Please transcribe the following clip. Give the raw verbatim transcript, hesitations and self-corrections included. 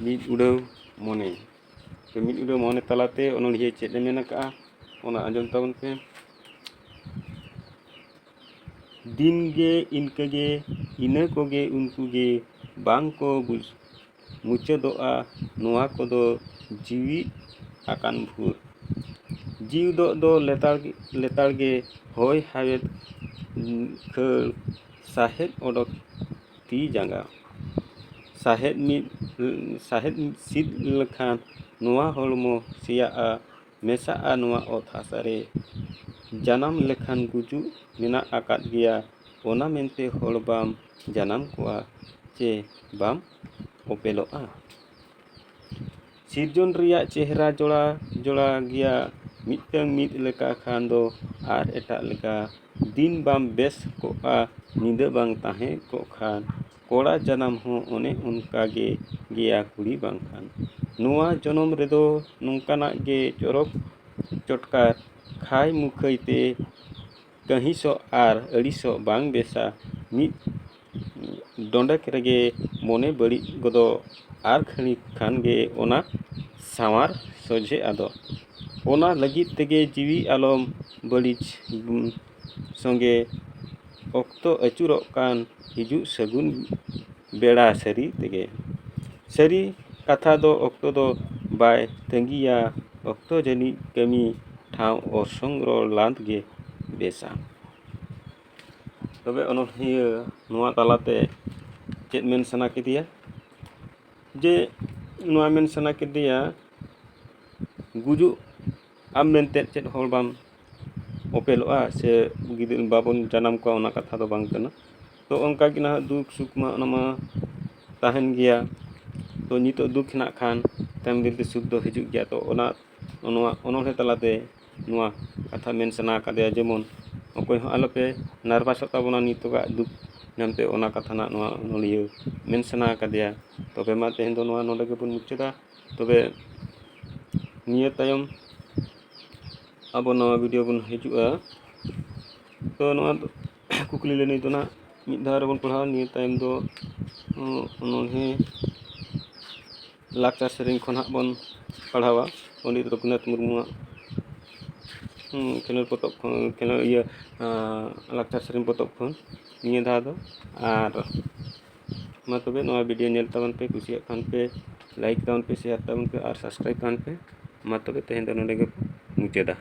ᱢᱤᱫ ᱩᱰᱟᱹᱣ ᱢᱚᱱᱮ᱾ ᱛᱚ, ᱢᱤᱫ ᱩᱰᱟᱹᱣ ᱢᱚᱱᱮ ᱛᱟᱞᱟᱛᱮ ᱚᱱᱚᱞᱤᱭᱟᱹ ᱪᱮᱫ ᱮ ᱢᱮᱱ ᱟᱠᱟᱫᱼᱟ, ᱚᱱᱟ ᱟᱸᱡᱚᱢ ᱛᱟᱵᱚᱱ ᱯᱮ᱾ ᱫᱤᱱ ᱜᱮ ᱤᱱᱠᱟᱹ ᱜᱮ, ᱤᱱᱟᱹ ᱠᱚᱜᱮ ᱩᱱᱠᱩ ᱜᱮ ᱵᱟᱝ ᱠᱚ ᱵᱩᱡᱽ ᱢᱩᱪᱟᱹᱫᱚᱜᱼᱟ᱾ ᱱᱚᱣᱟ ᱠᱚᱫᱚ ᱡᱤᱣᱤ ᱟᱠᱟᱱ ᱵᱷᱩᱨ᱾ ᱡᱤᱣᱤᱫᱚᱜ ᱫᱚ ᱞᱮᱛᱟᱲ, ᱞᱮᱛᱟᱲ ᱜᱮ ᱦᱚᱭ ᱦᱟᱣᱮᱫ ᱠᱷᱟᱹᱲ ᱥᱟᱦᱮᱫ ᱚᱰᱚᱠ ᱛᱤ ᱡᱟᱸᱜᱟ᱾ ᱥᱟᱦᱮᱫ ᱢᱤᱫ, ᱥᱟᱦᱮᱫ ᱥᱤᱫ ᱞᱮᱠᱷᱟᱱ ᱱᱚᱣᱟ ᱦᱚᱲᱢᱚ ᱥᱮᱭᱟᱜᱼᱟ, ᱢᱮᱥᱟᱜᱼᱟ ᱱᱚᱣᱟ ᱚᱛ ᱦᱟᱥᱟ ᱨᱮ᱾ ᱡᱟᱱᱟᱢ ᱞᱮᱠᱷᱟᱱ ᱜᱩᱡᱩᱜ ᱢᱮᱱᱟᱜ ᱟᱠᱟᱫ ᱜᱮᱭᱟ, ᱚᱱᱟ ᱢᱮᱱᱛᱮ ᱦᱚᱲ ᱵᱟᱢ ᱡᱟᱱᱟᱢ ᱠᱚᱣᱟ ᱪᱮ ᱵᱟᱢ ᱚᱯᱮᱞᱚᱜᱼᱟ᱾ ᱥᱤᱨᱡᱚᱱ ᱨᱮᱭᱟᱜ ᱪᱮᱦᱨᱟ ᱡᱚᱲᱟ ᱡᱚᱲᱟ ᱜᱮᱭᱟ, ᱢᱤᱫᱴᱟᱹᱝ ᱢᱤᱫ ᱞᱮᱠᱟ ᱠᱷᱟᱱ ᱫᱚ ᱟᱨ ᱮᱴᱟᱜ ᱞᱮᱠᱟ᱾ ᱫᱤᱱ ᱵᱟᱢ ᱵᱮᱥ ᱠᱚᱜᱼᱟ, ᱧᱤᱫᱟᱹ ᱵᱟᱝ ᱛᱟᱦᱮᱸ ᱠᱚᱜ ᱠᱷᱟᱱ, ᱠᱚᱲᱟ ᱡᱟᱱᱟᱢ ᱦᱚᱸ ᱚᱱᱮ ᱚᱱᱠᱟ ᱜᱮ ᱜᱮᱭᱟ ᱠᱩᱲᱤ ᱵᱟᱝᱠᱷᱟᱱ᱾ ᱱᱚᱣᱟ ᱡᱚᱱᱚᱢ ᱨᱮᱫᱚ ᱱᱚᱝᱠᱟᱱᱟᱜ ᱜᱮ ᱪᱚᱨᱚᱠ ᱪᱚᱴᱠᱟᱨ ᱠᱷᱟᱭ ᱢᱩᱠᱷᱟᱹᱭ ᱛᱮ ᱠᱟᱹᱦᱤᱥᱚᱜ ᱟᱨ ᱟᱹᱲᱤᱥᱚᱜ ᱵᱟᱝ ᱵᱮᱥᱟ᱾ ᱢᱤᱫ ᱰᱚᱸᱰᱮᱠ ᱨᱮᱜᱮ ᱢᱚᱱᱮ ᱵᱟᱹᱲᱤᱡ ᱜᱚᱫᱚᱜ, ᱟᱨ ᱜᱷᱟᱹᱲᱤᱠ ᱠᱷᱟᱱ ᱜᱮ ᱚᱱᱟ ᱥᱟᱶᱟᱨ ᱥᱚᱡᱷᱮ ᱟᱫᱚᱜ᱾ ᱚᱱᱟ ᱞᱟᱹᱜᱤᱫ ᱛᱮᱜᱮ ᱡᱤᱣᱤ ᱟᱞᱚᱢ ᱵᱟᱹᱲᱤᱡ, ᱥᱚᱸᱜᱮ ᱚᱠᱛᱚ ᱟᱹᱪᱩᱨᱚᱜ ᱠᱟᱱ ᱦᱤᱡᱩᱜ ᱥᱟᱹᱜᱩᱱ ᱵᱮᱲᱟ ᱥᱟᱹᱨᱤ ᱛᱮᱜᱮ᱾ ᱥᱟᱹᱨᱤ ᱠᱟᱛᱷᱟ ᱫᱚ ᱚᱠᱛᱚ ᱫᱚ ᱵᱟᱭ ᱛᱟᱺᱜᱤᱭᱟ, ᱚᱠᱛᱚ ᱡᱟᱹᱱᱤᱡ ᱠᱟᱹᱢᱤ ᱴᱷᱟᱶ ᱚᱨᱥᱚᱝ ᱨᱚᱲ ᱞᱟᱸᱫᱽ ᱜᱮ ᱵᱮᱥᱟ᱾ ᱛᱚᱵᱮ ᱚᱱᱚᱞᱤᱭᱟᱹ ᱱᱚᱣᱟ ᱛᱟᱞᱟᱛᱮ ᱪᱮᱫ ᱢᱮᱱ ᱥᱟᱱᱟ ᱠᱮᱫᱮᱭᱟ? ᱡᱮ ᱱᱚᱣᱟ ᱢᱮᱱ ᱥᱟᱱᱟ ᱠᱮᱫᱮᱭᱟ, ᱜᱩᱡᱩᱜ ᱟᱢ ᱢᱮᱱᱛᱮ ᱪᱮᱫ ᱦᱚᱲ ᱵᱟᱢ ᱚᱯᱮᱞᱚᱜᱼᱟ ᱥᱮ ᱜᱤᱫᱽᱨᱟᱹ ᱵᱟᱵᱚᱱ ᱡᱟᱱᱟᱢ ᱠᱚᱣᱟ, ᱚᱱᱟ ᱠᱟᱛᱷᱟ ᱫᱚ ᱵᱟᱝ ᱠᱟᱱᱟ᱾ ᱛᱚ ᱚᱱᱠᱟ ᱜᱮ ᱱᱟᱦᱟᱜ ᱫᱩᱠ ᱥᱩᱠ ᱢᱟ ᱚᱱᱟ ᱢᱟ ᱛᱟᱦᱮᱱ ᱜᱮᱭᱟ᱾ ᱛᱚ ᱱᱤᱛᱚᱜ ᱫᱩᱠ ᱦᱮᱱᱟᱜ ᱠᱷᱟᱱ ᱛᱟᱭᱚᱢ ᱫᱤᱱ ᱛᱮ ᱥᱩᱠ ᱫᱚ ᱦᱤᱡᱩᱜ ᱜᱮᱭᱟ᱾ ᱛᱚ ᱚᱱᱟ ᱱᱚᱣᱟ ᱚᱱᱚᱬᱦᱮ ᱛᱟᱞᱟᱛᱮ ᱱᱚᱣᱟ ᱠᱟᱛᱷᱟ ᱢᱮᱱ ᱥᱟᱱᱟ ᱟᱠᱟᱫᱮᱭᱟ, ᱡᱮᱢᱚᱱ ᱚᱠᱚᱭ ᱦᱚᱸ ᱟᱞᱚᱯᱮ ᱱᱟᱨᱵᱷᱟᱥᱚᱜ ᱛᱟᱵᱚᱱᱟ ᱱᱤᱛᱚᱜᱟᱜ ᱫᱩᱠ ᱧᱟᱢᱛᱮ, ᱚᱱᱟ ᱠᱟᱛᱷᱟ ᱱᱟᱜ ᱱᱚᱣᱟ ᱚᱱᱚᱞᱤᱭᱟᱹ ᱢᱮᱱ ᱥᱟᱱᱟ ᱟᱠᱟᱫᱮᱭᱟ᱾ ᱛᱚᱵᱮ ᱢᱟ ᱛᱮᱦᱮᱧ ᱫᱚ ᱱᱚᱣᱟ ᱱᱚᱰᱮ ᱜᱮᱵᱚᱱ ᱢᱩᱪᱟᱹᱫᱟ᱾ ᱛᱚᱵᱮ ᱱᱤᱭᱟᱹ ᱛᱟᱭᱚᱢ ᱟᱵᱚ ᱱᱟᱣᱟ ᱵᱷᱤᱰᱤᱭᱳ ᱵᱚᱱ ᱦᱤᱡᱩᱜᱼᱟ᱾ ᱛᱚ ᱱᱚᱣᱟ ᱫᱚ ᱠᱩᱠᱞᱤ ᱞᱟᱹᱱᱟᱹᱭ ᱫᱚ ᱱᱟᱜ ᱢᱤᱫ ᱫᱷᱟᱣ ᱨᱮᱵᱚᱱ ᱯᱟᱲᱦᱟᱣᱟ᱾ ᱱᱤᱭᱟᱹ ᱛᱟᱭᱚᱢ ᱫᱚ, ᱚ, ᱚᱱᱚᱬᱦᱮ ᱞᱟᱠᱪᱟᱨ ᱥᱮᱨᱮᱧ ᱠᱷᱚᱱ ᱦᱟᱸᱜ ᱵᱚᱱ ᱯᱟᱲᱦᱟᱣᱟ ᱯᱚᱱᱰᱤᱛ ᱨᱚᱜᱷᱩᱱᱟᱛᱷ ᱢᱩᱨᱢᱩᱣᱟᱜ ᱠᱷᱮᱞᱳᱰ ᱯᱚᱛᱚᱵ ᱠᱷᱚᱱ, ᱠᱷᱮᱞᱳᱰ ᱤᱭᱟᱹ ᱞᱟᱠᱪᱟᱨ ᱥᱮᱨᱮᱧ ᱯᱚᱛᱚᱵ ᱠᱷᱚᱱ ᱱᱤᱭᱟᱹ ᱫᱷᱟᱣ ᱫᱚ᱾ ᱟᱨ ᱢᱟ ᱛᱚᱵᱮ ᱱᱚᱣᱟ ᱵᱷᱤᱰᱤᱭᱳ ᱧᱮᱞ ᱛᱟᱵᱚᱱ ᱯᱮ, ᱠᱩᱥᱤᱭᱟᱜ ᱠᱷᱟᱱ ᱯᱮ ᱞᱟᱭᱤᱠ ᱛᱟᱵᱚᱱ ᱯᱮ, ᱥᱮᱭᱟᱨ ᱛᱟᱵᱚᱱ ᱯᱮ ᱟᱨ ᱥᱟᱵᱥᱠᱨᱟᱭᱤᱵᱽ ᱛᱟᱵᱚᱱ ᱯᱮ᱾ ᱢᱟ ᱛᱚᱵᱮ ᱛᱮᱦᱮᱧ ᱫᱚ ᱱᱚᱰᱮ ᱜᱮ ᱢᱩᱪᱟᱹᱫᱟ᱾